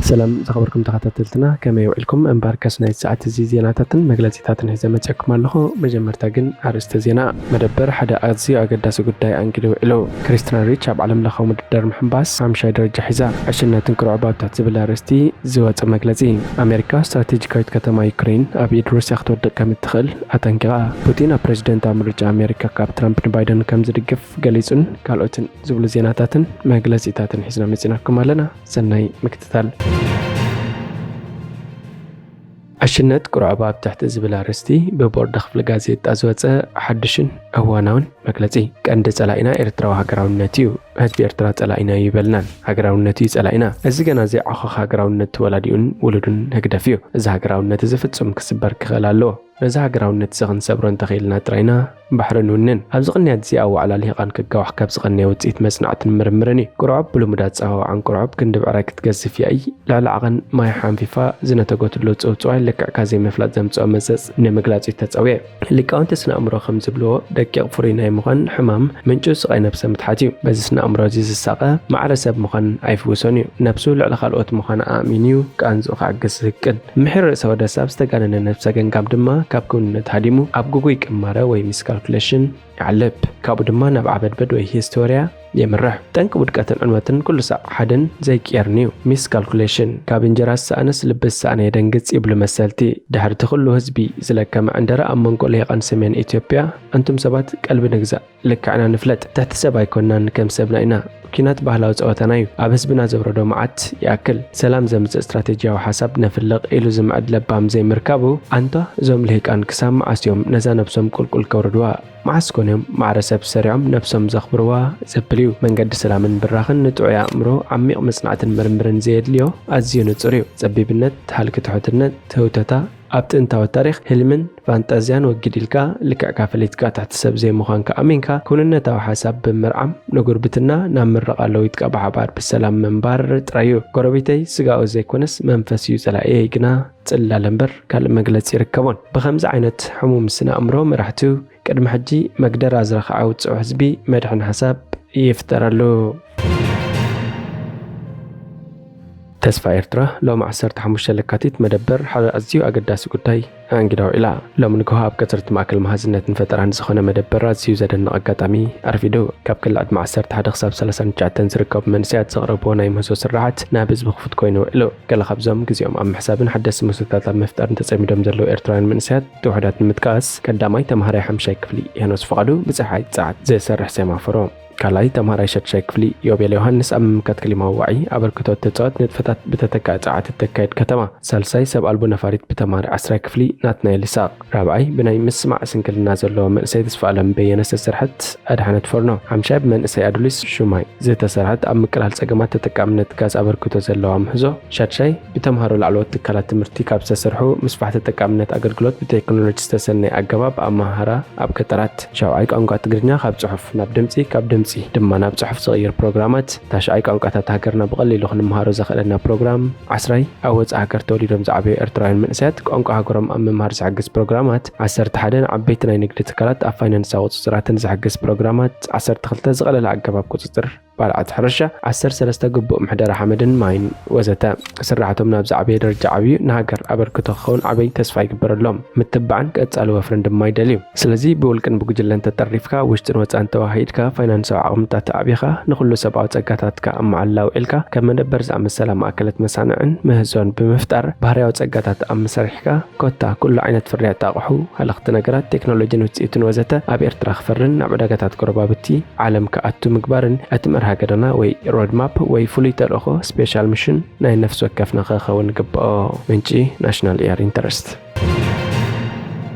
ሰላም ዝኸበርኩም ተኸታተልትና፣ ከመይ ውዒልኩም? እምበኣርከስ ናይ ሰዓት እዚ ዜናታትን መግለጺታትን ሒዘ መጺኣኩም ኣለኹ። መጀመርታ ግን ኣርእስተ ዜና። መደበር ሓደ ኣዝዩ ኣገዳሲ ጉዳይ ኣንጊዱ ውዒሉ። ክሪስቲና ሪች ኣብ ዓለም ለኻዊ ውድድር ምሕንባስ ሓምሻይ ደረጃ ሒዛ። ዕሽነትን ቅርዑብ ኣብ ትሕቲ ዝብል ኣርእስቲ ዝወጸ መግለጺ። ኣሜሪካ ስትራቴጂካዊት ከተማ ዩክሬን ኣብ ኢድ ሩስያ ክትወድቕ ከም እትኽእል ኣጠንቂቓ። ፑቲን ኣብ ፕሬዝደንታዊ ምርጫ ኣሜሪካ ካብ ትራምፕ ንባይደን ከም ዝድግፍ ገሊጹን ካልኦትን ዝብሉ ዜናታትን መግለጺታትን ሒዝና መጺናኩም ኣለና። ሰናይ ምክትታል። ዕሽነት ቅርዑብ ኣብ ትሕቲ ዝብል ኣርእስቲ ብቦርድ ክፍሊ ጋዜጣ ዝወጸ ሓድሽን እዋናውን መግለጺ። ቀንዲ ጸላኢና ኤርትራዊ ሃገራውነት እዩ። ህዝቢ ኤርትራ ጸላኢና እዩ ይበልናን። ሃገራውነት እዩ ጸላኢና። እዚ ገና ዘይዓኾኸ ሃገራውነት ወላዲኡን ውሉዱን ህግደፍ እዩ። እዚ ሃገራውነት እዚ ፍጹም ክስበር ክኽእል ኣለዎ። ነዚ ሃገራውነት እዚ ክንሰብሮ እንተኽኢልና ጥራይና ባሕሪ ንውንን። ኣብዚ ቅንያት እዚ ኣብ ዋዕላ ልሂቓን ክጋዋሕ ካብ ዝቐነየ ውጽኢት መጽናዕትን ምርምርን እዩ። ቅርዖብ ብልሙድ ኣጸዋውዓን ቅርዖብ ክንዲ ብዕራይ ክትገዝፍ ያኢ ልዕሊ ዓቐን ማይ ሓንፊፋ ዝነተገትሉ ጽውጽዋይ ልክዕካ ዘይምፍላጥ ዘምጽኦ መዘዝ ንምግላጽ እዩ ተጸውየ። ሊቃውንቲ ስነ ኣእምሮ ከም ዝብልዎ ደቂቕ ፍሩይ ናይ ምዃን ሕማም ምንጩ ስቓይ ነብሰ ምትሓት እዩ። በዚ ስነ ኣእምሮ እዚ ዝሳቐ ማዕረ ሰብ ምዃን ኣይፍውሶን እዩ። ነብሱ ልዕሊ ካልኦት ምዃና ኣእሚኑ እዩ ቃንዝኡ ክዕግስ ዝህቅን። ምሒር ርእሰ ወደሳ ኣብ ዝተጋነነ ነብሰ ገንጋም ድማ ካብ ክውንነት ሃዲሙ ኣብ ግጉይ ቅማረ ወይ ሚስካልኩሌሽን ይዓልብ። ካብኡ ድማ ናብ ዓበድበድ ወይ ሂስቶርያ የምርሕ። ጠንቂ ውድቀትን ዕንወትን ኩሉ ሳዕ ሓደን ዘይቅየርን እዩ። ሚስካልኩሌሽን። ካብ እንጀራ ዝሰኣነስ ልቢ ዝሰኣነ የደንግጽ ይብሉ መሰልቲ። ድሕሪ እቲ ኩሉ ህዝቢ ዝለከመ ዕንደራ ኣብ መንጎ ልሂቓን ሰሜን ኢትዮጵያ፣ ኣንቱም ሰባት ቀልቢ ንግዛእ፣ ልክዕና ንፍለጥ፣ ትሕቲ ሰብ ኣይኮናን፣ ከም ሰብና ኢና። ኲናት ባህላዊ ጸወታና እዩ። ኣብ ህዝብና ዘውረዶ መዓት ይኣክል። ሰላም ዘምጽእ ስትራቴጂያዊ ሓሳብ ነፍልቕ ኢሉ ዝምዕድ ለባም ዘይምርካቡ፣ ኣንታ እዞም ልሂቃን ክሳብ መዓስ እዮም ነዛ ነብሶም ቁልቁል ከውርድዋ? መዓስ ኮን እዮም ማዕረ ሰብ ሰሪዖም ነብሶም ዘኽብርዋ? ዘብል እዩ። መንገዲ ሰላምን ብራኽን ንጥዑይ ኣእምሮ ዓሚቕ መጽናዕትን ምርምርን ዘየድልዮ ኣዝዩ ንጹር እዩ። ጸቢብነት፣ ሃልኪ ትሑትነት፣ ትህውተታ፣ ኣብ ጥንታዊ ታሪኽ ህልምን ፋንጣዝያን ወጊድ ኢልካ ልክዕካ ፈሊጥካ ትሕቲ ሰብ ዘይምዃንካ ኣሚንካ ክውንነታዊ ሓሳብ ብምርዓም ንጉርብትና ናብ ምርቓ ለዊጥካ ብሓባር ብሰላም ምንባር ጥራይ እዩ። ጎረቤተይ ስጋኡ ዘይኮነስ መንፈስ እዩ ጸላኢየይ ግና ጽላለ እምበር ካልእ መግለጺ ይርከቦን። ብኸምዚ ዓይነት ሕሙም ስነ ኣእምሮ መራሕቱ ቅድሚ ሕጂ መግደራ ዝረኸዐ ውጹዕ ህዝቢ መድሕን ሓሳብ ይፍጠረሉ። ተስፋ ኤርትራ ሎም ዓሰርተ ሓሙሽተ ለካቲት መደበር ሓደ ኣዝዩ ኣገዳሲ ጉዳይ ኣንጊዳ ውዒላ። ሎም ንግሆ ኣብ ቀጽርቲ ማእከል መሃዝነትን ፈጠራን ዝኾነ መደበር ኣዝዩ ዘደንቕ ኣጋጣሚ ኣርፊዱ። ካብ ክሊ ዕድመ ዓሰርተ ሓደ ክሳብ ሰላሳን ትሽዓተን ዝርከቡ መንእሰያት ዘቕረብዎ ናይ ምህዞ ስርሓት ናብ ህዝቢ ክፉት ኮይኑ ውዒሉ። ገለ ካብዞም ግዜኦም ኣብ ምሕሳብን ሓደስቲ ምህዞታት ኣብ ምፍጣርን ተጸሚዶም ዘለዉ ኤርትራውያን መንእሰያት ውሑዳት ንምጥቃስ፣ ቀዳማይ ተምሃራይ ሓምሻይ ክፍሊ ሄኖስ ፍቓዱ ብጸሓይ ጸዓት ዝሰርሕ ሴማፎሮ። ካልኣይ ተምሃራይ ሻድሻይ ክፍሊ ዮቤል ዮሃንስ ኣብ ምምካት ክሊማዊ ዋዒ ኣበርክቶ እትጻወት ንጥፈታት ብተተካኢ ጸዓት እተካይድ ከተማ። ሳልሳይ ሰብ ኣልቦ ነፋሪት ብተምሃራይ ዓስራይ ክፍሊ ናትናኤል ይስሐቕ። ራብዓይ ብናይ ምስማዕ ስንክልና ዘለዎ መንእሰይ ተስፋኣለም በየነ ዝተሰርሐት ኣድሓነት ፎርኖ። ሓምሻይ ብመንእሰይ ኣዱሊስ ሹማይ ዝተሰርሐት ኣብ ምቅላል ጸገማት ተጠቃምነት ጋዝ ኣበርክቶ ዘለዋ ምህዞ። ሻድሻይ ብተምሃሮ ላዕለዎት ትካላት ትምህርቲ ካብ ዝተሰርሑ ምስፋሕ ተጠቃምነት ኣገልግሎት ብቴክኖሎጂ ዝተሰነየ ኣገባብ ኣመሃህራ ኣብ ገጠራት። ሻውዓይ ቋንቋ ትግርኛ ካብ ጽሑፍ ናብ ድምጺ፣ ካብ ድምጺ ድማ ናብ ጽሑፍ ዝቕይር ፕሮግራማት። ታሽዓይ ቋንቋታት ሃገርና ብቐሊሉ ክንመሃሮ ዘኽእለና ፕሮግራም። ዓስራይ ኣብ ወጻኢ ሃገር ተወሊዶም ዝዓበዩ ኤርትራውያን መንእሰያት ቋንቋ ሃገሮም ኣብ ምምሃር ዝሕግዝ ፕሮግራማት። ዓሰርተ ሓደ ንዓበይቲ ናይ ንግዲ ትካላት ኣብ ፋይናንሳዊ ቁጽጽራትን ዝሕግዝ ፕሮግራማት። ዓሰርተ ክልተ ዝቐለለ ኣገባብ ቁጽጽር ባልዓት ሕርሻ። ዓሰርተ ሰለስተ ግቡእ ምሕደራ ሓመድን ማይን ወዘተ። ስራሕቶም ናብ ዝዓበየ ደረጃ ዓብዩ ንሃገር ኣበርክቶ ክኸውን ዓብይ ተስፋ ይግበረሎም። ምትባዕን ቀጻሊ ወፍርን ድማ ይደልዩ። ስለዚ ብውልቅን ብጉጅለን ተጠሪፍካ፣ ውሽጥን ወጻእን ተዋሃሂድካ፣ ፋይናንሳዊ ዓቕምታት ኣዕቢኻ፣ ንኹሉ ሰብኣዊ ጸጋታትካ ኣብ መዓላ ውዒልካ፣ ከም መደበር ዝኣመሰላ ማእከላት መሳንዕን ምህዞን ብምፍጣር፣ ባህርያዊ ጸጋታት ኣብ መሰርሕካ፣ ኮታ ኩሉ ዓይነት ፍርያት ኣቕሑ፣ ሃለኽቲ ነገራት፣ ቴክኖሎጂን ውጽኢቱን ወዘተ ኣብ ኤርትራ ክፈርን ናብ ዕዳጋታት ጎረባብቲ ዓለም ክኣቱ ምግባርን እቲ መርሃ ገደና ወይ ሮድማፕ ወይ ፍሉይ ተልእኾ ስፔሻል ሚሽን ናይ ነፍሲ ወከፍና ክኸውን ይግብኦ። ምንጪ ናሽናል ኤር ኢንተረስት።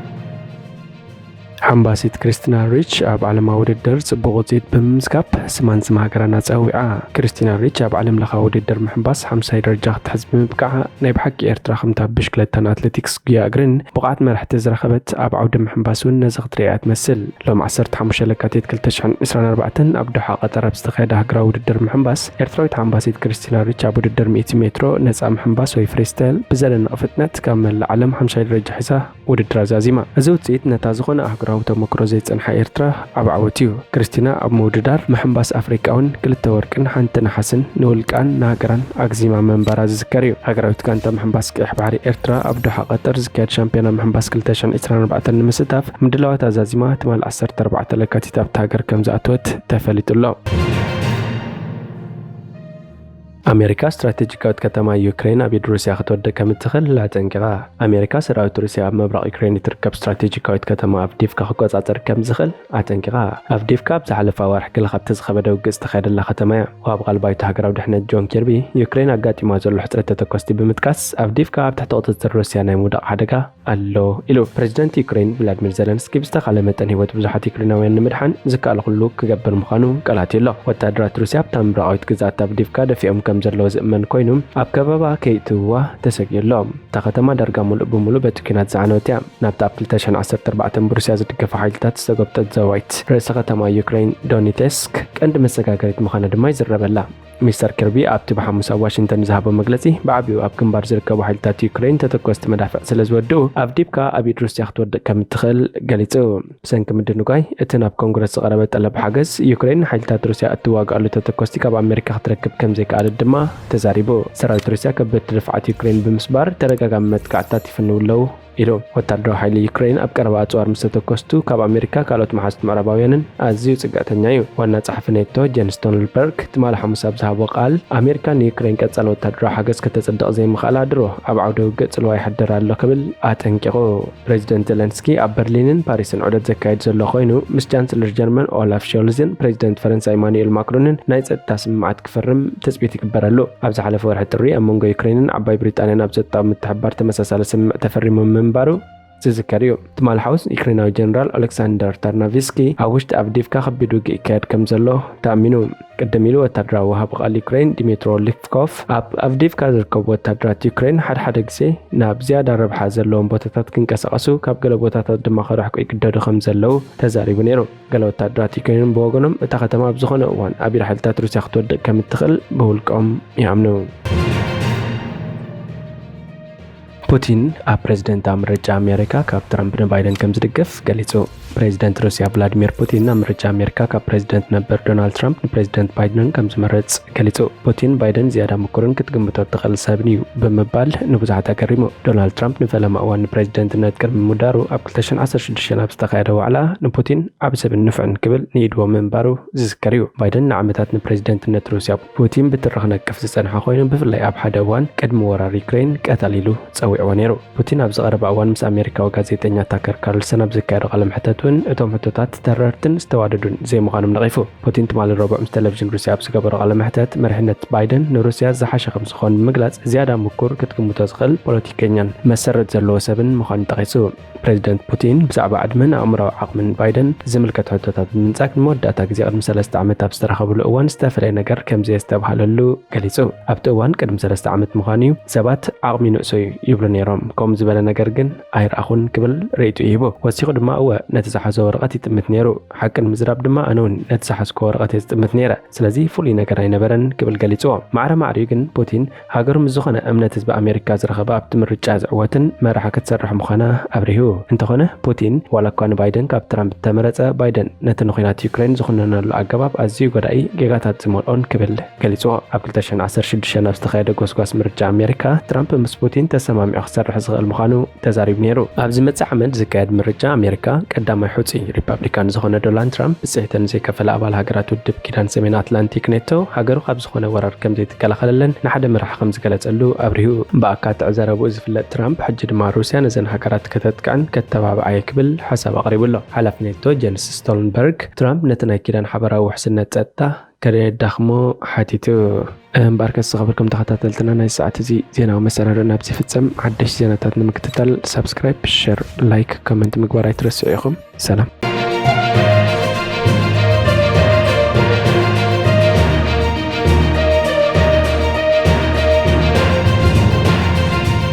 ሓምባሲት ክሪስቲና ሪች ኣብ ዓለማዊ ውድድር ጽቡቕ ውጽኢት ብምምዝጋብ ስማን ስም ሃገራን ኣጸዊዓ። ክሪስቲና ሪች ኣብ ዓለም ለኻዊ ውድድር ምሕንባስ ሓምሳይ ደረጃ ክትሕዝ ብምብቃዓ ናይ ብሓቂ ኤርትራ ከምታ ብሽክለታን ኣትሌቲክስ ጉያ እግርን ብቕዓት መራሕቲ ዝረኸበት ኣብ ዓውዲ ምሕንባስ እውን ነዚ ክትርእያ እያ ትመስል። ሎም ዓሰርተ ሓሙሽተ ለካቲት ክልተ ሽሕን ዕስራን ኣርባዕተን ኣብ ዶሓ ቀጠር ኣብ ዝተኻየደ ሃገራዊ ውድድር ምሕንባስ ኤርትራዊት ሓምባሲት ክሪስቲና ሪች ኣብ ውድድር ሚእቲ ሜትሮ ነጻ ምሕንባስ ወይ ፍሪስታይል ብዘደንቕ ፍጥነት ካብ መላእ ዓለም ሓምሻይ ደረጃ ሒዛ ውድድራ ዛዚማ። እዚ ውፅኢት ነታ ዝኾነ ኣህጉራዊ ተመክሮ ዘይጸንሓ ኤርትራ ዓብ ዓወት እዩ። ክርስቲና ኣብ ምውድዳር ምሕንባስ ኣፍሪቃ እውን ክልተ ወርቅን ሓንቲ ነሓስን ንውልቃን ንሃገራን ኣግዚማ ምንባራ ዝዝከር እዩ። ሃገራዊት ጋንታ ምሕንባስ ቀይሕ ባሕሪ ኤርትራ ኣብ ዶሓ ቀጠር ዝካየድ ሻምፒዮና ምሕንባስ ክልተ ሽሕን ዕስራን ኣርባዕተን ንምስታፍ ምድላዋት ኣዛዚማ ትማል ዓሰርተ ኣርባዕተ ለካቲት ኣብታ ሃገር ከም ዝኣተወት ተፈሊጡ ኣሎ። ኣሜሪካ ስትራቴጂካዊት ከተማ ዩክሬን ኣብ ኢድ ሩስያ ክትወድቕ ከም እትኽእል ኣጠንቂቓ። ኣሜሪካ ሰራዊት ሩስያ ኣብ ምብራቕ ዩክሬን እትርከብ ስትራቴጂካዊት ከተማ ኣቭዲቭካ ክቆጻጸር ከም ዝኽእል ኣጠንቂቓ። ኣቭዲቭካ ኣብ ዝሓለፈ ኣዋርሕ ገለ ካብቲ ዝኸበደ ውግእ ዝተኻየደላ ከተማ እያ። ወሃቢ ቃል ባይቶ ሃገራዊ ድሕነት ጆን ኪርቢ፣ ዩክሬን ኣጋጢማ ዘሎ ሕጽረት ተተኮስቲ ብምጥቃስ፣ ኣቭዲቭካ ኣብ ትሕቲ ቁጽጽር ሩስያ ናይ ምውዳቕ ሓደጋ ኣሎ ኢሉ። ፕሬዚደንት ዩክሬን ቭላድሚር ዘለንስኪ ብዝተኻለ መጠን ህይወት ብዙሓት ዩክሬናውያን ንምድሓን ዝከኣለ ኩሉ ክገብር ምዃኑ ቃል ኣትዩ ኣሎ። ወታደራት ሩስያ ኣብታ ምብራቓዊት ግዝኣት ኣቭዲቭካ ደፊኦም ከም ዘለዉ ዝእመን ኮይኑ፣ ኣብ ከበባ ከይእትውዋ ተሰጊኡ ኣሎ። እታ ከተማ ዳርጋ ሙሉእ ብሙሉእ በቲ ኲናት ዝዓነወት እያ። ናብታ ኣብ ክልተ ሽሕን ዓሰርተ ኣርባዕተን ብሩስያ ዝድገፉ ሓይልታት ዝተጎብጠት ዞባዊት ርእሰ ከተማ ዩክሬን ዶኒቴስክ ቀንዲ መሰጋገሪት ምዃና ድማ ይዝረበላ። ሚስተር ኪርቢ ኣብቲ ብሓሙስ ኣብ ዋሽንግተን ዝሃቦ መግለጺ፣ ብዓቢኡ ኣብ ግንባር ዝርከቡ ሓይልታት ዩክሬን ተተኮስቲ መዳፍዕ ስለ ዝወድኡ፣ ኣቭዲቭካ ኣብ ኢድ ሩስያ ክትወድቕ ከም እትኽእል ገሊጹ። ብሰንኪ ምድንጓይ እቲ ናብ ኮንግረስ ዝቐረበ ጠለብ ሓገዝ፣ ዩክሬን ንሓይልታት ሩስያ እትዋግኣሉ ተተኮስቲ ካብ ኣሜሪካ ክትረክብ ከም ዘይከኣለት ድማ ተዛሪቡ። ሰራዊት ሩስያ ከበድቲ ድፍዓት ዩክሬን ብምስባር ተደጋጋሚ መጥቃዕትታት ይፍንዉ ኣለዉ። ኢሉ። ወታደራዊ ሓይሊ ዩክሬን ኣብ ቀረባ ኣጽዋር ምስ ተተኮስቱ ካብ ኣሜሪካ ካልኦት መሓዝቲ ምዕራባውያንን ኣዝዩ ጽግዕተኛ እዩ። ዋና ጸሓፊ ኔቶ ጀንስ ስቶልተንበርግ ትማሊ ሓሙስ ኣብ ዝሃቦ ቃል፣ ኣሜሪካ ንዩክሬን ቀጻሊ ወታደራዊ ሓገዝ ከተጽድቕ ዘይምኽኣላ ድሮ ኣብ ዓውደ ውግእ ጽልዋ ይሕድር ኣሎ ክብል ኣጠንቂቑ። ፕሬዚደንት ዜለንስኪ ኣብ በርሊንን ፓሪስን ዑደት ዘካየድ ዘሎ ኮይኑ፣ ምስ ቻንስለር ጀርመን ኦላፍ ሾልዝን ፕሬዚደንት ፈረንሳ ኢማኑኤል ማክሮንን ናይ ጸጥታ ስምምዓት ክፈርም ትጽቢት ይግበረሉ። ኣብ ዝሓለፈ ወርሒ ጥሪ ኣብ መንጎ ዩክሬንን ዓባይ ብሪጣንያን ኣብ ጸጥታዊ ምትሕብባር ተመሳሳሊ ስምምዕ ተፈሪሙ ምንባሩ ዝዝከር እዩ። ትማሊ ሓሙስ ዩክሬናዊ ጀነራል ኦሌክሳንደር ታርናቪስኪ ኣብ ውሽጢ ኣቭዲቭካ ከቢድ ውግእ ይካየድ ከም ዘሎ ተኣሚኑ። ቅድም ኢሉ ወታደራዊ ወሃቢ ቃል ዩክሬን ዲሚትሮ ሊፍኮፍ ኣብ ኣቭዲቭካ ዝርከቡ ወታደራት ዩክሬን ሓድሓደ ግዜ ናብ ዝያዳ ረብሓ ዘለዎም ቦታታት ክንቀሳቐሱ፣ ካብ ገለ ቦታታት ድማ ክርሕቁ ይግደዱ ከም ዘለዉ ተዛሪቡ ነይሩ። ገለ ወታደራት ዩክሬን ብወገኖም፣ እታ ከተማ ኣብ ዝኾነ እዋን ኣብ ኢድ ሓይልታት ሩስያ ክትወድቕ ከም እትኽእል ብውልቆም ይኣምኑ። ፑቲን ኣብ ፕሬዝደንታዊ ምርጫ ኣሜሪካ ካብ ትራምፕ ንባይደን ከም ዝድግፍ ገሊጹ። ፕሬዝደንት ሩስያ ቭላድሚር ፑቲን ኣብ ምርጫ ኣሜሪካ ካብ ፕሬዝደንት ነበር ዶናልድ ትራምፕ ንፕሬዝደንት ባይደን ከም ዝመርጽ ገሊጹ። ፑቲን፣ ባይደን ዝያዳ ምኩርን ክትግምቶ እትኽእል ሰብን እዩ ብምባል ንብዙሓት ኣገሪሙ። ዶናልድ ትራምፕ ንፈለማ እዋን ንፕሬዝደንትነት ቅድሚ ምውዳሩ ኣብ ክልተ ሽሕን ዓሰርተ ሽዱሽተን ኣብ ዝተኻየደ ዋዕላ ንፑቲን ዓቢ ሰብን ንፉዕን ክብል ንኢድዎ ምንባሩ ዝዝከር እዩ። ባይደን ንዓመታት ንፕሬዝደንትነት ሩስያ ፑቲን ብትሪ ክነቅፍ ዝጸንሐ ኮይኑ፣ ብፍላይ ኣብ ሓደ እዋን ቅድሚ ወራር ዩክሬን ቀታል ኢሉ ጸዊዕዎ ነይሩ። ፑቲን ኣብዚ ቀረባ እዋን ምስ ኣሜሪካዊ ጋዜጠኛ ታከር ካርልሰን ኣብ ዘካየዶ ቃለ መሕተት እውን እቶም ሕቶታት ተረርትን ዝተዋደዱን ዘይምዃኖም ነቒፉ። ፑቲን ትማሊ ረቡዕ ምስ ቴሌቪዥን ሩስያ ኣብ ዝገበሮ ቃለ መሕተት፣ መሪሕነት ባይደን ንሩስያ ዝሓሸ ከም ዝኾን ብምግላጽ፣ ዝያዳ ምኩር፣ ክትግምቶ ዝኽእል ፖለቲከኛን መሰረት ዘለዎ ሰብን ምዃኑ ጠቒሱ። ፕሬዚደንት ፑቲን ብዛዕባ ዕድመን ኣእምሮኣዊ ዓቕምን ባይደን ዝምልከት ሕቶታት ብምንጻግ ንመወዳእታ ግዜ ቅድሚ ሰለስተ ዓመት ኣብ ዝተራኸብሉ እዋን ዝተፈለየ ነገር ከም ዘየስተብሃለሉ ገሊጹ። ኣብቲ እዋን ቅድሚ ሰለስተ ዓመት ምዃኑ እዩ፣ ሰባት ዓቕሚ ንእሶ እዩ ይብሉ ነይሮም፣ ከምኡ ዝበለ ነገር ግን ኣይረኣኹን ክብል ርእይትኡ ሂቡ። ወሲኹ ድማ፣ እወ፣ ነቲ ዝሓዞ ወረቐት ይጥምት ነይሩ። ሓቂ ንምዝራብ ድማ፣ ኣነ እውን ነቲ ዝሓዝኩዎ ወረቐት እየ ዝጥምት ነይረ። ስለዚ ፍሉይ ነገር ኣይነበረን ክብል ገሊጽዎ። ማዕረ ማዕሪኡ ግን ፑቲን ሃገሩ ምስ ዝኾነ እምነት ህዝቢ ኣሜሪካ ዝረኸበ ኣብቲ ምርጫ ዝዕወትን መራሒ ክትሰርሕ ምዃና ኣብሪሁ። እንተኾነ ፑቲን ዋላ እኳ ንባይደን ካብ ትራምፕ እተመረጸ፣ ባይደን ነቲ ንኲናት ዩክሬን ዝኹንነሉ ኣገባብ ኣዝዩ ጎዳኢ፣ ጌጋታት ዝመልኦን ክብል ገሊጽዎ። ኣብ ክልተ ሽሕን ዓሰርተ ሽዱሽተን ኣብ ዝተኻየደ ጎስጓስ ምርጫ ኣሜሪካ፣ ትራምፕ ምስ ፑቲን ተሰማሚዑ ክሰርሕ ዝኽእል ምዃኑ ተዛሪቡ ነይሩ። ኣብ ዝመጽእ ዓመት ዝካየድ ምርጫ ኣሜሪካ፣ ቀዳማይ ሕጹይ ሪፓብሊካን ዝኾነ ዶናልድ ትራምፕ ብጽሒተን ዘይከፈለ ኣባል ሃገራት ውድብ ኪዳን ሰሜን ኣትላንቲክ ኔቶ፣ ሃገሩ ካብ ዝኾነ ወራር ከም ዘይትከላኸለለን ንሓደ መራሒ ከም ዝገለጸሉ ኣብሪሁ። ብኣካትዕ ዘረብኡ ዝፍለጥ ትራምፕ፣ ሕጂ ድማ ሩስያ ነዘን ሃገራት ከተጥቅዕን ከተባብዓ እየ ክብል ሓሳብ ኣቕሪቡ ኣሎ። ሓላፊ ኔቶ ጀንስ ስቶልንበርግ፣ ትራምፕ ነቲ ናይ ኪዳን ሓበራዊ ውሕስነት ጸጥታ ከደዳኽሞ ሓቲቱ። እምበኣርከስ ዝኸበርኩም ተኸታተልትና፣ ናይ ሰዓት እዚ ዜናዊ መሰናድኦ ናብዚ ይፍጸም። ሓደሽቲ ዜናታት ንምክትታል ሳብስክራይብ፣ ሸር፣ ላይክ፣ ኮመንት ምግባር ኣይትረስዑ ኢኹም። ሰላም።